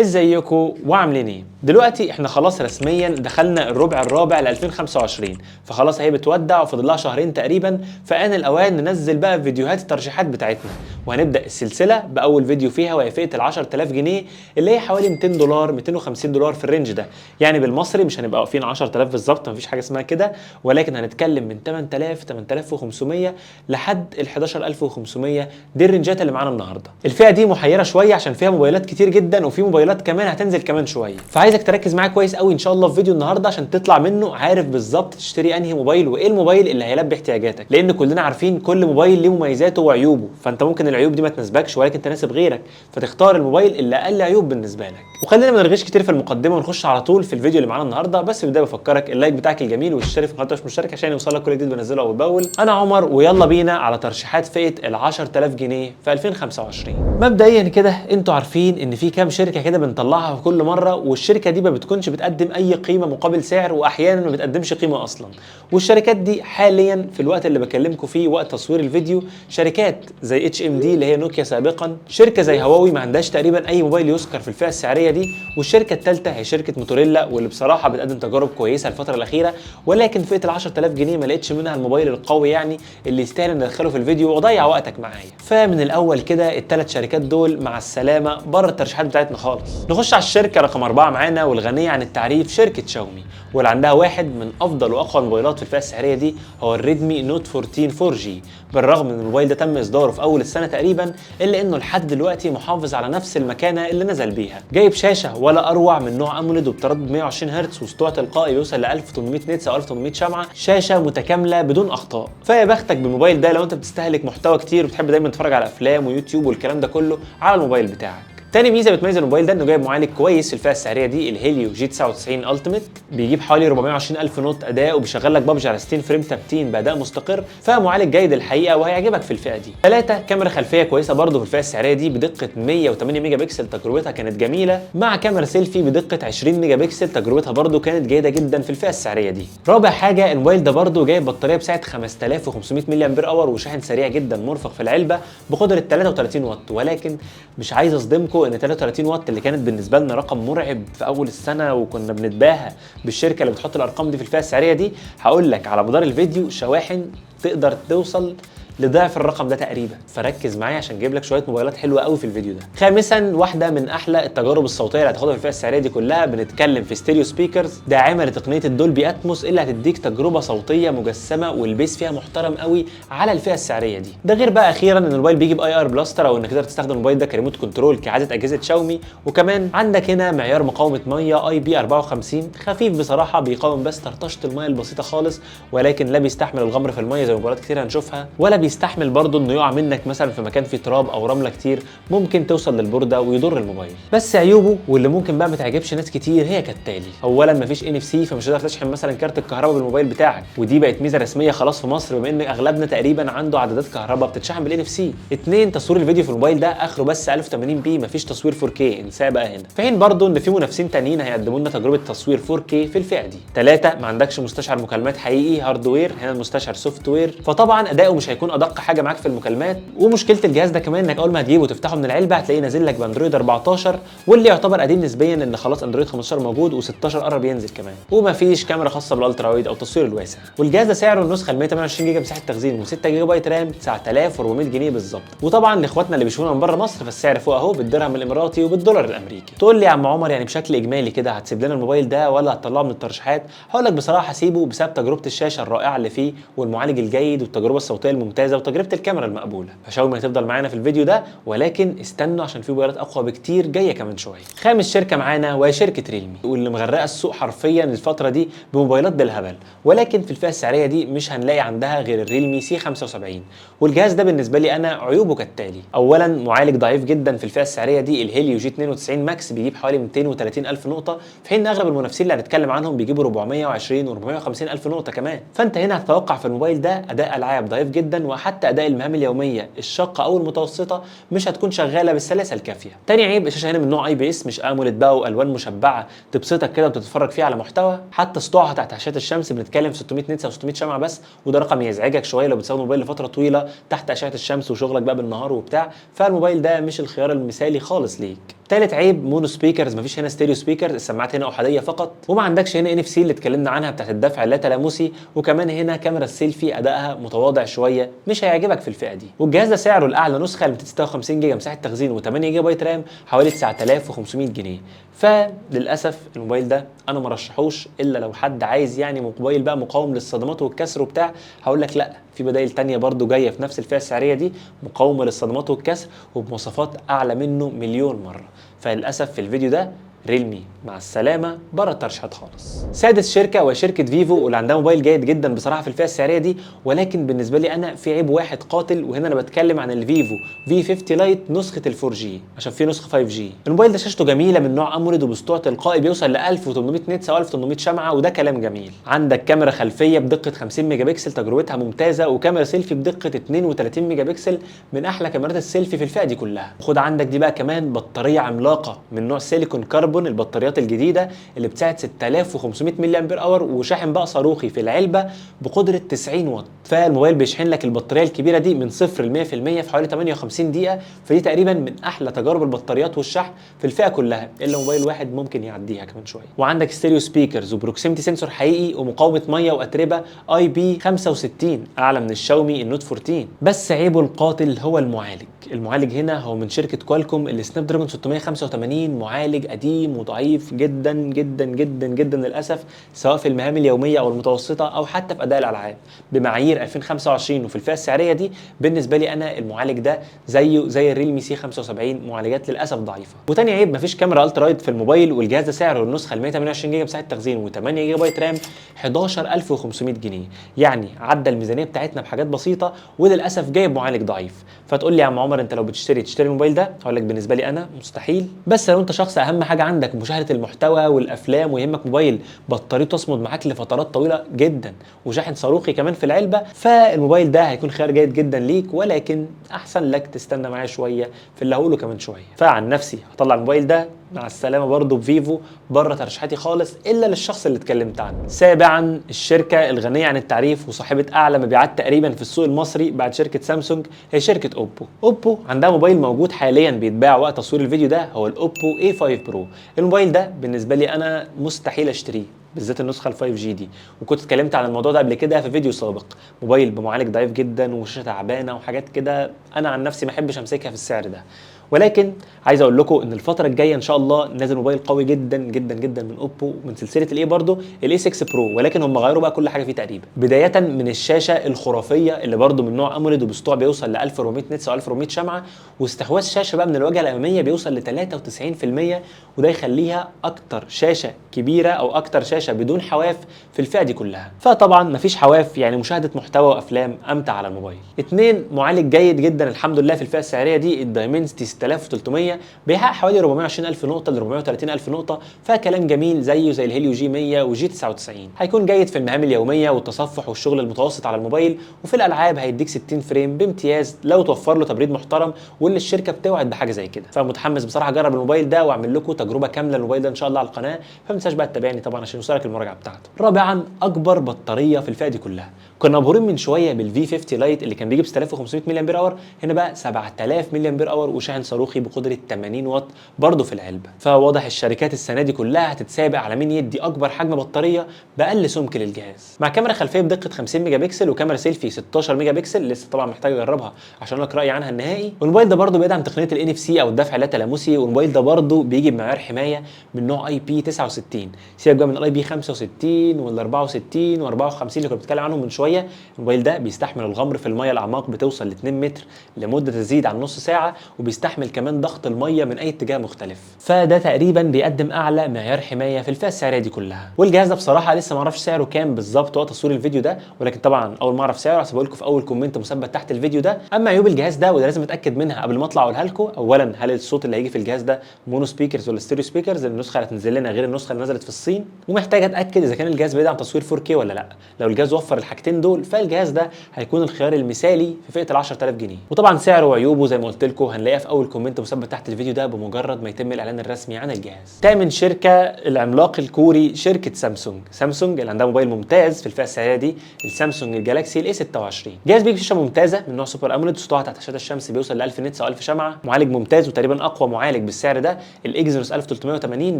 ازيكم وعاملين ايه؟ دلوقتي احنا خلاص رسميا دخلنا الربع الرابع ل 2025، فخلاص هي بتودع وفاضل لها شهرين تقريبا. فآن الاوان ننزل بقى فيديوهات الترشيحات بتاعتنا، وهنبدا السلسلة باول فيديو فيها وهي فئة ال 10000 جنيه اللي هي حوالي 200 دولار، 250 دولار في ال range ده. يعني بالمصري مش هنبقى واقفين 10000 بالظبط، مفيش حاجة اسمها كده، ولكن هنتكلم من 8000، 8500 لحد ال 11500. دي الرنجات اللي معانا النهارده. الفئة دي محيره شوية عشان فيها موبايلات كتير جدا، وفي موبايلات كمان هتنزل كمان شويه، فعايزك تركز معايا كويس قوي ان شاء الله في فيديو النهارده عشان تطلع منه عارف بالظبط تشتري انهي موبايل وايه الموبايل اللي هيلبي احتياجاتك، لان كلنا عارفين كل موبايل ليه مميزاته وعيوبه، فانت ممكن العيوب دي ما تناسبكش ولكن تناسب غيرك، فتختار الموبايل اللي اقل عيوب بالنسبة لك. وخلينا ما نرغيش كتير في المقدمة ونخش على طول في الفيديو اللي معانا النهارده. بس في البداية بفكرك ال like بتاعك الجميل والاشتراك في القناة مش مشترك عشان يوصلك كل جديد بنزله اول باول. انا عمر ويلا بينا على ترشيحات فئة ال 10000 جنيه في 2025. مبدئيا كده انتوا عارفين ان في كام شركة كده بنطلعها في كل مره، والشركة دي ما بتكونش بتقدم اي قيمة مقابل سعر، واحيانا ما بتقدمش قيمة اصلا. والشركات دي حاليا في الوقت اللي بكلمكم فيه وقت تصوير الفيديو، شركات زي HMD اللي هي نوكيا سابقا، شركة زي هواوي ما عندهاش تقريبا اي موبايل يذكر في الفئة السعرية دي، والشركة الثالثة هي شركة موتوريلا واللي بصراحة بتقدم تجارب كويسة الفترة الاخيره، ولكن فئة ال 10000 جنيه ما لقيتش منها الموبايل القوي يعني اللي يستاهل ان ادخله في الفيديو واضيع وقتك معايا. فمن الاول كده الثلاث شركات دول مع السلامة بره الترشيحات بتاعتنا خالص. نخش على الشركة رقم 4 معانا والغنيه عن التعريف، شركة شاومي، واللي عندها واحد من افضل واقوى الموبايلات في الفئة السعرية دي هو ال Redmi Note 14 4G. بالرغم ان الموبايل ده تم اصداره في اول السنة تقريبا، الا انه لحد دلوقتي محافظ على نفس المكانة اللي نزل بيها. جايب شاشة ولا اروع من نوع AMOLED وبتردد 120 هرتز وسطوع تلقائي بيوصل ل 1800 nits او 1800 شمعه، شاشة متكاملة بدون اخطاء. فيا بختك بالموبايل ده لو انت بتستهلك محتوى كتير وبتحب دايما تتفرج على افلام ويوتيوب والكلام ده كله على الموبايل بتاعك. تاني ميزة بتميز الموبايل ده انه جايب معالج كويس في الفئة السعرية دي، ال Helio G99 Ultimate، بيجيب حوالي 420 الف نقطة اداء وبيشغل لك بابجي على 60 frame ثابتين باداء مستقر، فمعالج جيد الحقيقة وهيعجبك في الفئة دي. ثلاثة، كاميرا خلفية كويسة برضه في الفئة السعرية دي بدقة 108 ميجا بكسل، تجربتها كانت جميله، مع كاميرا سيلفي بدقة 20 ميجا بكسل، تجربتها برضه كانت جيدة جدا في الفئة السعرية دي. رابع حاجه، الموبايل ده برضه جايب بطارية بسعة 5500 ملي امبير hour وشاحن سريع جدا مرفق في العلبة بقدره 33 واط. ولكن مش عايز اصدمكم ان 33 واط اللي كانت بالنسبة لنا رقم مرعب في اول السنة وكنا بنتباهى بالشركة اللي بتحط الارقام دي في الفئة السعرية دي، هقول لك على مدار الفيديو شواحن تقدر توصل لضعف الرقم ده تقريبا، فركز معايا عشان اجيب لك شوية موبايلات حلوة قوي في الفيديو ده. خامسا، واحدة من احلى التجارب الصوتية اللي هتاخدها في الفئة السعرية دي كلها، بنتكلم في stereo speakers داعمه لتقنيه ال Dolby Atmos اللي هتديك تجربه صوتية مجسمه وال bass فيها محترم قوي على الفئة السعرية دي. ده غير بقى اخيرا ان الموبايل بيجي ب IR blaster او انك تقدر تستخدم الموبايل ده ك remote control كعادة اجهزة شاومي. وكمان عندك هنا معيار مقاومة مية IP 54 خفيف بصراحه، بيقاوم بس طرطشه المية البسيطة خالص، ولكن لا بيستحمل الغمر في المية زي موبايلات كتير هنشوفها، ولا بيستحمل برضه انه يقع منك مثلا في مكان فيه تراب او رملة كتير ممكن توصل للبورده ويضر الموبايل. بس عيوبه واللي ممكن بقى ما تعجبش ناس كتير هي كالتالي: اولا مفيش NFC، فمش هتقدر تشحن مثلا كارت الكهرباء بالموبايل بتاعك، ودي بقت ميزة رسمية خلاص في مصر بما ان اغلبنا تقريبا عنده عدادات كهرباء بتتشحن بال NFC. اتنين، تصوير الفيديو في الموبايل ده اخره بس 1080 p، مفيش تصوير 4K، انساه بقى هنا. في حين برضه ان في منافسين تانيين هيقدموا لنا تجربه تصوير 4K في الفئة دي. ثلاثة، ما عندكش مستشعر مكالمات حقيقي hardware، هنا المستشعر software، فطبعا اداؤه مش هيكون ادق حاجة معاك في المكالمات. ومشكلة الجهاز ده كمان انك اول ما هتجيبه وتفتحه من العلبة هتلاقيه نازل لك ب Android 14، واللي يعتبر قديم نسبيا لان خلاص Android 15 موجود و16 قرب ينزل كمان، ومفيش كاميرا خاصة بال ultra wide او التصوير الواسع. والجهاز ده سعره النسخة ال 128 جيجا مساحة تخزين و6 جيجا بايت RAM 9400 جنيه بالظبط. وطبعا لاخواتنا اللي بيشوفونا من بره مصر فالسعر فوق اهو بالدرهم الاماراتي وبالدولار الامريكي. تقول لي يا عم عمر يعني بشكل اجمالي كده هتسيب لنا الموبايل ده ولا هتطلعه من الترشيحات؟ هقول لك بصراحة هسيبه بسبب تجربه الشاشة الرائعة اللي فيه والمعالج الجيد والتجربة الصوتية الممتازة وتجربه الكاميرا المقبوله. فشاومي هتفضل معانا في الفيديو ده، ولكن استنوا عشان في موبايلات اقوى بكتير جاية كمان شويه. خامس شركة معانا وهي شركة ريلمي، واللي مغرقة السوق حرفيا الفترة دي بموبايلات بالهبل، ولكن في الفئة السعرية دي مش هنلاقي عندها غير ال Realme C75. والجهاز ده بالنسبة لي انا عيوبه كالتالي: اولا، معالج ضعيف جدا في الفئة السعرية دي، ال Helio G92 Max بيجيب حوالي 230 الف نقطه، في حين اغلب المنافسين اللي هنتكلم عنهم بيجيبوا 420 و450 الف نقطة كمان. فانت هنا هتتوقع في الموبايل ده اداء العاب ضعيف جدا، وحتى اداء المهام اليومية الشاقة او المتوسطة مش هتكون شغالة بالسلاسه الكافيه. تاني عيب، الشاشة هنا من نوع IPS مش AMOLED بقى والوان مشبعة تبسطك كده وتتفرج فيها على محتوى. حتى سطوعها تحت اشعه الشمس بنتكلم في 600 nits او 600 شمعة بس، وده رقم يزعجك شوية لو بتستخدم الموبايل لفترة طويلة تحت اشعه الشمس وشغلك بقى بالنهار وبتاع، فالموبايل ده مش الخيار المثالي خالص ليك. ثالث عيب mono speakers، مفيش هنا stereo speakers، السماعات هنا احادية فقط، وما عندكش هنا NFC اللي اتكلمنا عنها بتاعت الدفع اللا تلامسي، وكمان هنا كاميرا السيلفي ادائها متواضع شوية، مش هيعجبك في الفئة دي. والجهاز ده سعره الاعلى نسخه ل 256 جيجا مساحة تخزين و8 جيجا بايت RAM حوالي 9500 جنيه. فللاسف الموبايل ده انا ما رشحوش الا لو حد عايز يعني موبايل بقى مقاوم للصدمات والكسر وبتاع. هقول لك لا، في بدائل تانية برضو جاية في نفس الفئة السعرية دي مقاومة للصدمات والكسر وبمواصفات اعلى منه مليون مرة. فللاسف في الفيديو ده ريلمي مع السلامة بره الترشيحات خالص. سادس شركة وهي شركة فيفو، واللي عندها موبايل جيد جدا بصراحة في الفئة السعرية دي، ولكن بالنسبة لي انا في عيب واحد قاتل، وهنا انا بتكلم عن الفيفو V50 Lite نسخه ال 4G عشان في نسخه 5G. الموبايل ده شاشته جميلة من نوع AMOLED وبسطوع تلقائي بيوصل ل 1800 nits او 1800 شمعة، وده كلام جميل. عندك كاميرا خلفية بدقة 50 ميجا بكسل تجربتها ممتازة، وكاميرا سيلفي بدقة 32 ميجا بكسل من احلى كاميرات السيلفي في الفئة دي كلها. خد عندك دي بقى كمان بطارية عملاقة من نوع silicon carbon، البطاريات الجديدة اللي بتساعد 6500 ملي امبير hour، وشاحن بقى صاروخي في العلبة بقدره 90 واط. فالموبايل بيشحن لك البطارية الكبيرة دي من 0 ل 100% في حوالي 58 دقيقة، فدي تقريبا من احلى تجارب البطاريات والشحن في الفئة كلها، الا موبايل واحد ممكن يعديها كمان شوية. وعندك stereo speakers و proximity sensor حقيقي ومقاومة مية واتربه IP 65 اعلى من الشاومي ال Note 14. بس عيبه القاتل هو المعالج. المعالج هنا هو من شركة كوالكوم ال Snapdragon 685، معالج قديم وضعيف جدا جدا جدا جدا للاسف، سواء في المهام اليومية او المتوسطة او حتى في اداء الالعاب. بمعايير 2025 وفي الفئة السعرية دي بالنسبة لي انا المعالج ده زيه زي الريلمي C 75، معالجات للاسف ضعيفة. وتاني عيب مفيش كاميرا ultra wide في الموبايل، والجهاز ده سعره النسخة ال 128 جيجا مساحة تخزين و8 جيجا بايت RAM 11500 جنيه، يعني عدى الميزانية بتاعتنا بحاجات بسيطة، وللاسف جايب معالج ضعيف. فتقول لي يا عم عمر انت لو بتشتري تشتري الموبايل ده؟ هقول لك بالنسبة لي انا مستحيل. بس لو انت شخص اهم حاجة عندك مشاهده المحتوى والافلام ويهمك موبايل بطاريته تصمد معاك لفترات طويلة جدا وشاحن صاروخي كمان في العلبة، فالموبايل ده هيكون خيار جيد جدا ليك، ولكن احسن لك تستنى معايا شوية في اللي هقوله كمان شوية. فعن نفسي هطلع الموبايل ده مع السلامة برضو بفيفو بره ترشيحاتي خالص الا للشخص اللي اتكلمت عنه. سابعا، الشركة الغنية عن التعريف وصاحبه اعلى مبيعات تقريبا في السوق المصري بعد شركة سامسونج هي شركة اوبو. اوبو عندها موبايل موجود حاليا بيتباع وقت تصوير الفيديو ده، هو الاوبو A5 Pro. الموبايل ده بالنسبة لي انا مستحيل اشتريه، بالذات النسخة ال 5G دي، وكنت اتكلمت عن الموضوع ده قبل كده في فيديو سابق. موبايل بمعالج ضعيف جدا وشاشه تعبانة وحاجات كده، انا عن نفسي ما احبش امسكها في السعر ده. ولكن عايز اقول لكم ان الفترة الجاية ان شاء الله نازل موبايل قوي جدا جدا جدا من اوبو من سلسلة ال A برضو، ال A 6 Pro، ولكن هم غيروا بقى كل حاجة فيه تقريبا، بداية من الشاشة الخرافية اللي برضو من نوع AMOLED وبسطوع بيوصل ل 1400 nits او 1400 شمعة، واستحواذ شاشة بقى من الواجهة الامامية بيوصل ل 93%، وده يخليها اكتر شاشة كبيرة او اكتر شاشة بدون حواف في الفئة دي كلها. فطبعا مفيش حواف، يعني مشاهده محتوى وافلام امتع على الموبايل. اتنين، معالج جيد جدا الحمد لله في الفئة السعرية دي، ال Dimensity 6300 بيحقق حوالي 420 الف نقطة ل 430 الف نقطه، فكلام جميل زيه زي ال Helio G 100 و G 99. هيكون جيد في المهام اليومية والتصفح والشغل المتوسط على الموبايل، وفي الالعاب هيديك 60 frame بامتياز لو توفر له تبريد محترم، واللي الشركة بتوعد بحاجة زي كده. فمتحمس بصراحة اجرب الموبايل ده واعمل لكم تجربه كاملة للموبايل ده ان شاء الله على القناة، فما تنساش بقى تتابعني طبعا عشان يوصلك المراجعة بتاعته. رابعا، اكبر بطارية في الفئة دي كلها. كنا مبهورين من شوية بال V50 Lite اللي كان بيجيب 6500 ملي امبير hour، هنا بقى 7000 ملي امبير hour وشاحن صاروخي بقدره 80 واط برضه في العلبة. فواضح الشركات السنة دي كلها هتتسابق على مين يدي اكبر حجم بطارية باقل سمك للجهاز. مع كاميرا خلفية بدقة 50 ميجا بكسل وكاميرا سيلفي 16 ميجا بكسل، لسه طبعا محتاج اجربها عشان اقول لك رايي عنها النهائي. والموبايل ده برضه بيدعم تقنية ال NFC او الدفع اللا تلامسي، والموبايل ده برضه بيجي بمعيار حماية من نوع IP 69. سيبك بقى من ال IP 65 وال 64 و54 اللي كنا بنتكلم عنهم من شوية، الموبايل ده بيستحمل الغمر في المية الاعماق بتوصل ل 2 متر لمدة تزيد عن نص ساعة، وبيستحمل كمان ضغط المية من اي اتجاه مختلف. فده تقريبا بيقدم اعلى معيار حماية في الفئة السعرية دي كلها. والجهاز ده بصراحة لسه ما اعرفش سعره كام بالظبط وقت تصوير الفيديو ده، ولكن طبعا اول ما اعرف سعره هسيبه لكم في اول comment مثبت تحت الفيديو ده. اما عيوب الجهاز ده وده لازم اتاكد منها قبل ما اطلع اقولها لكم، اولا هل الصوت اللي هيجي في الجهاز ده mono speakers ولا stereo speakers؟ النسخة اللي هتنزل لنا غير النسخة اللي نزلت في الصين. ومحتاج اتاكد اذا كان الجهاز بيدعم تصوير 4K ولا لا. لو الجهاز وفر الحاجتين دول فالجهاز ده هيكون الخيار المثالي في فئة ال 10000 جنيه. وطبعا سعره وعيوبه زي ما قلت لكم هنلاقيها في اول comment مثبت تحت الفيديو ده بمجرد ما يتم الاعلان الرسمي عن الجهاز. تامن شركة العملاق الكوري شركة سامسونج. سامسونج اللي عندها موبايل ممتاز في الفئة السعرية دي، السامسونج الجالاكسي ال A 26. جهاز بيجي شاشة ممتازة من نوع super AMOLED، سطوعها تحت اشعه الشمس بيوصل ل 1000 nits او 1000 شمعة، معالج ممتاز وتقريبا اقوى معالج بالسعر ده، ال Exynos 1380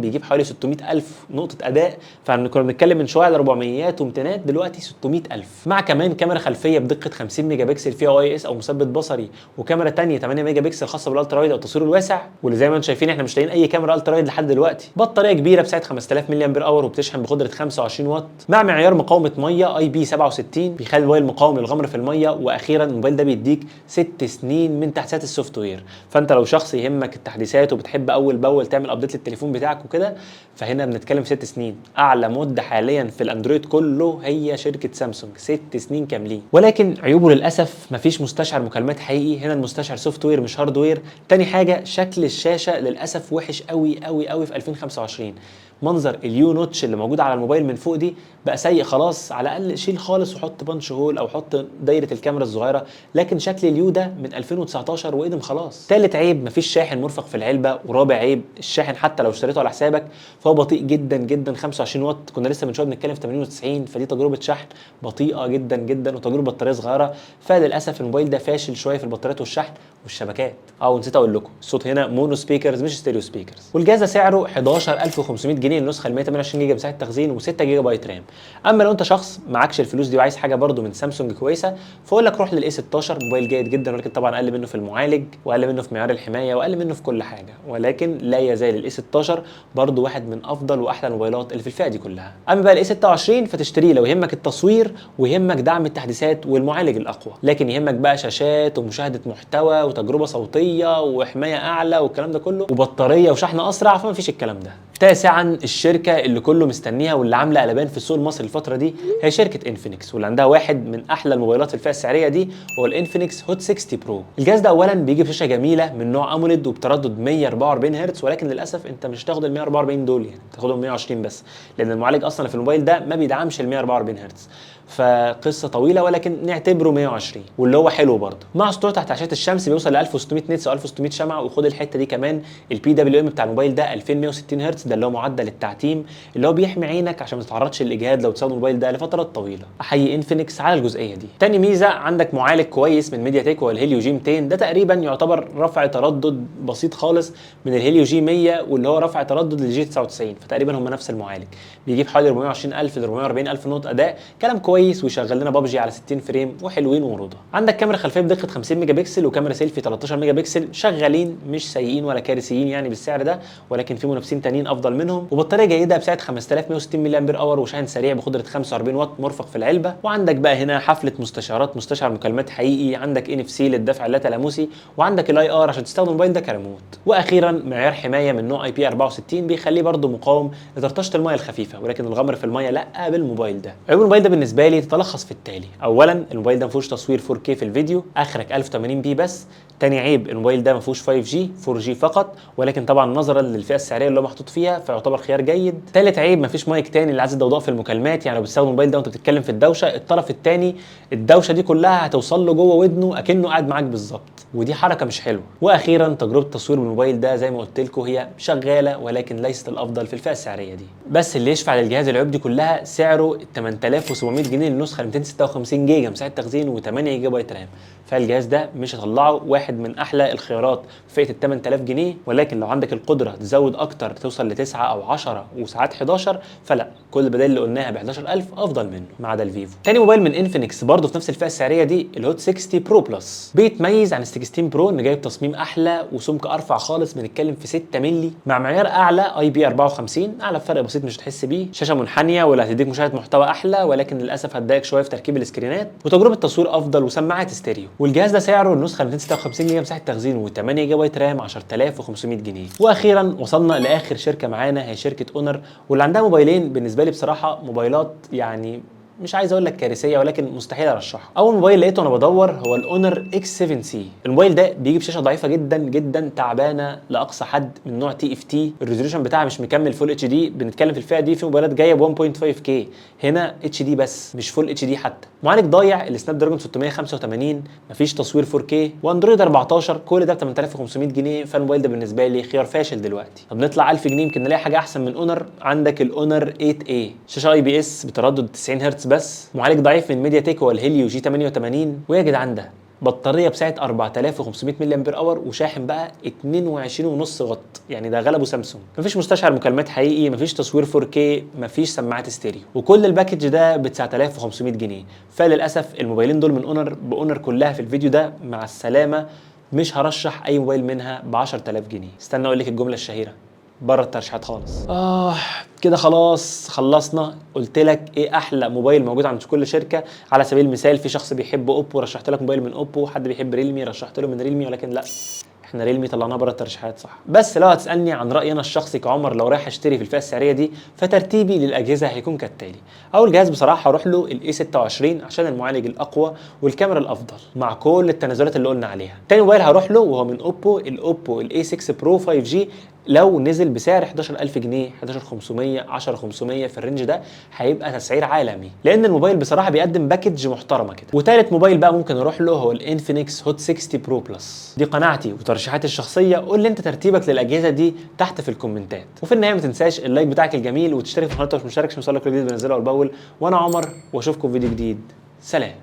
بيجيب حوالي 600,000 نقطة اداء. فكنا بنتكلم من شوية على 400 و200، دلوقتي 600,000، مع كمان كاميرا خلفية بدقة 50 ميجا بكسل فيها OIS او مثبت بصري، وكاميرا ثانية 8 ميجا بكسل خاصة بال ultra wide او التصوير الواسع، واللي زي ما انتم شايفين احنا مش لاقيين اي كاميرا ultra wide لحد دلوقتي. بطارية كبيرة بسعة 5000 ملي امبير hour وبتشحن بقدره 25 واط، مع معيار مقاومة مية IP 67 بيخلي الموبايل مقاوم للغمر في المية. واخيرا الموبايل ده بيديك 6 سنين من تحديثات ال software، فانت لو شخص يهمك التحديثات وبتحب اول باول تعمل update للتليفون بتاعك وكده، فهنا بنتكلم في 6 سنين، اعلى مده حاليا في الاندرويد كله هي شركة سامسونج، 6 سنين كاملين. ولكن عيوبه للاسف مفيش مستشعر مكالمات حقيقي، هنا المستشعر software مش hardware. تاني حاجة شكل الشاشة للاسف وحش قوي قوي قوي في 2025، منظر ال U notch اللي موجود على الموبايل من فوق دي بقى سيء خلاص. على الاقل شيل خالص وحط punch hole او حط دايرة الكاميرا الصغيره، لكن شكل ال U ده من 2019 وقدم خلاص. تالت عيب مفيش شاحن مرفق في العلبه. ورابع عيب الشاحن حتى لو اشتريته على حسابك فهو بطيء جدا جدا، 25 واط، كنا لسه من شوية بنتكلم في 80 و90، فدي تجربه شحن بطيئه جدا جدا وتجربه بطارية صغيره. فللاسف الموبايل ده فاشل شوية في البطاريات والشحن والشبكات. ونسيت اقول لكم الصوت هنا mono speakers مش stereo speakers. والجهاز ده سعره 11500 جنيه النسخة ال 128 جيجا مساحة تخزين و6 جيجا بايت RAM. اما لو انت شخص معكش الفلوس دي وعايز حاجة برده من سامسونج كويسه، فاقول لك روح لل A 16، موبايل جيد جدا ولكن طبعا اقل منه في المعالج واقل منه في معيار الحماية واقل منه في كل حاجه، ولكن لا يزال ال A 16 برده واحد من افضل واحلى الموبايلات اللي في الفئة دي كلها. اما بقى ال A 26 فتشتريه لو يهمك التصوير ويهمك دعم التحديثات والمعالج الاقوى، لكن يهمك بقى شاشات ومشاهدة محتوى وتجربه صوتية وحماية اعلى والكلام ده كله وبطاريه وشحن اسرع، فما فيش الكلام ده. تاسعا الشركة اللي كله مستنيها واللي عامله قلبان في السوق المصري الفترة دي هي شركة انفينكس، واللي عندها واحد من احلى الموبايلات في الفئة السعرية دي هو الانفينكس هوت 60 برو. الجهاز ده اولا بيجي بشاشة جميلة من نوع AMOLED وبتردد 144 هرتز، ولكن للاسف انت مش هتاخد ال 144 دول، يعني تاخدهم 120 بس، لان المعالج اصلا في الموبايل ده ما بيدعمش ال 144 هرتز، فقصة طويلة، ولكن نعتبره 120 واللي هو حلو برضه. مع سطوع تحت اشعه الشمس بيوصل ل 1600 nits او 1600 شمعة. وخد الحتة دي كمان، ال PWM بتاع الموبايل ده 2160 هرتز، ده اللي هو معدل التعتيم اللي هو بيحمي عينك عشان ما تتعرضش للاجهاد لو تستخدم الموبايل ده لفترات طويلة. احيي انفينكس على الجزئية دي. تاني ميزة عندك معالج كويس من ميديا تك وهو الهيليو G 200، ده تقريبا يعتبر رفع تردد بسيط خالص من الهيليو G 100 واللي هو رفع تردد لل G 99، فتقريبا هم نفس المعالج. بيجيب حوالي 420000 ل 440000 نقطة اداء، كلام كويس، ويشغل لنا بابجي على 60 frame وحلوين ورضا. عندك كاميرا خلفية بدقة 50 ميجا بكسل وكاميرا سيلفي 13 ميجا بكسل، شغالين مش سيئين ولا كارثيين يعني بالسعر ده، ولكن في منافسين تانيين افضل منهم. وبطاريه جيدة بسعة 5160 ملي امبير hour وشاحن سريع بقدره 45 واط مرفق في العلبة. وعندك بقى هنا حفلة مستشعرات، مستشعر مكالمات حقيقي، عندك NFC للدفع اللا تلامسي، وعندك ال IR عشان تستخدم الموبايل ده كريموت. واخيرا معيار حماية من نوع IP 64 بيخليه برده مقاوم لطرطشه المية الخفيفة، ولكن الغمر في المية لا بالموبايل ده. عيوب الموبايل ده بالنسبة لي تتلخص في التالي: اولا الموبايل ده ما فيهوش تصوير 4K في الفيديو، اخرك 1080 p بس. تاني عيب الموبايل ده ما فيهوش 5G، 4G فقط، ولكن طبعا نظرا للفئه السعرية اللي هو محطوط فيها فيعتبر خيار جيد. تالت عيب ما فيش مايك تاني لعزل الضوضاء في المكالمات، يعني لو بتستخدم الموبايل ده وانت بتتكلم في الدوشة، الطرف التاني الدوشة دي كلها هتوصل له جوه ودنه اكنه قاعد معاك بالظبط، ودي حركة مش حلوة. واخيرا تجربه التصوير بالموبايل ده زي ما قلت لكم هي شغالة ولكن ليست الافضل في الفئة السعرية دي. بس اللي يشفع للجهاز العيوب دي كلها سعره 8700 جنيه للنسخه 256 جيجا مساحة تخزين و8 جيجا بايت RAM، فالجهاز ده مش هطلعه واحد من احلى الخيارات في فئة ال 8000 جنيه، ولكن لو عندك القدرة تزود اكتر توصل ل 9 او 10 وساعات 11، فلا، كل البدائل اللي قلناها ب 11000 افضل منه ما عدا الفيفو. تاني موبايل من انفينكس برضه في نفس الفئة السعرية دي الهوت 60 برو بلس، بيتميز عن ال 16 برو ان جايب تصميم احلى وسمك ارفع خالص، بنتكلم في 6 مللي، مع معيار اعلى IP 54، اعلى بفرق بسيط مش هتحس بيه، شاشة منحنيه ولا هتديك مشاهده محتوى احلى، ولكن للاسف هتضايقك شوية في تركيب السكرينات، وتجربه تصوير افضل وسماعات ستيريو. والجهاز ده سعره النسخة 256 جيجا مساحة تخزين و8 جيجا بايت RAM 10500 جنيه. واخيرا وصلنا لاخر شركة معانا هي شركة اونر، واللي عندها موبايلين بالنسبة لي بصراحة موبايلات يعني مش عايز اقول لك كارثية، ولكن مستحيل ارشحه. اول موبايل لقيته وانا بدور هو ال Honor X7C. الموبايل ده بيجي بشاشة ضعيفة جدا جدا، تعبانة لاقصى حد، من نوع TFT، ال resolution بتاعها مش مكمل full HD. بنتكلم في الفئة دي في موبايلات جاية ب 1.5K، هنا HD بس مش full HD حتى. معالج ضايع ال Snapdragon 685، مفيش تصوير 4K، و Android 14، كل ده ب 8500 جنيه. فالموبايل ده بالنسبة لي خيار فاشل دلوقتي. طب نطلع 1000 جنيه يمكن نلاقي حاجة احسن من Honor. عندك ال Honor 8A، شاشة IPS بتردد 90 هرتز بس، معالج ضعيف من MediaTek هو ال Helio G88، ويا جدعان ده بطارية بسعة 4500 ملي امبير hour، وشاحن بقى 22.5 واط، يعني ده غلبه سامسونج. مفيش مستشعر مكالمات حقيقي، مفيش تصوير 4K، مفيش سماعات ستيريو، وكل ال package ده ب 9500 جنيه. فللاسف الموبايلين دول من Honor ب Honor كلها في الفيديو ده مع السلامه، مش هرشح اي موبايل منها ب 10000 جنيه. استنى اقول لك الجملة الشهيره، بره الترشيحات خالص. كده خلاص خلصنا، قلت لك ايه احلى موبايل موجود عند كل شركه. على سبيل المثال في شخص بيحب Oppo رشحت لك موبايل من Oppo، حد بيحب Realme رشحت له من Realme، ولكن لا، احنا Realme طلعناه بره الترشيحات صح. بس لو هتسالني عن رايي انا الشخصي كعمر لو رايح اشتري في الفئة السعرية دي، فترتيبي للاجهزة هيكون كالتالي: اول جهاز بصراحة هروح له ال A26 عشان المعالج الاقوى والكاميرا الافضل مع كل التنازلات اللي قلنا عليها. تاني موبايل هروح له وهو من Oppo، ال Oppo ال A6 Pro 5G، لو نزل بسعر 11000 جنيه، 11500، 10500، في ال range ده هيبقى تسعير عالمي، لان الموبايل بصراحة بيقدم package محترمه كده. وتالت موبايل بقى ممكن اروح له هو ال Infinix Hot 60 Pro Plus. دي قناعتي وترشيحاتي الشخصيه، قول لي انت ترتيبك للاجهزة دي تحت في الكومنتات. وفي النهاية ما تنساش ال like بتاعك الجميل وتشترك في القناة لو مش مشترك عشان يوصلك كل جديد بنزله اول باول. وانا عمر واشوفكم في فيديو جديد، سلام.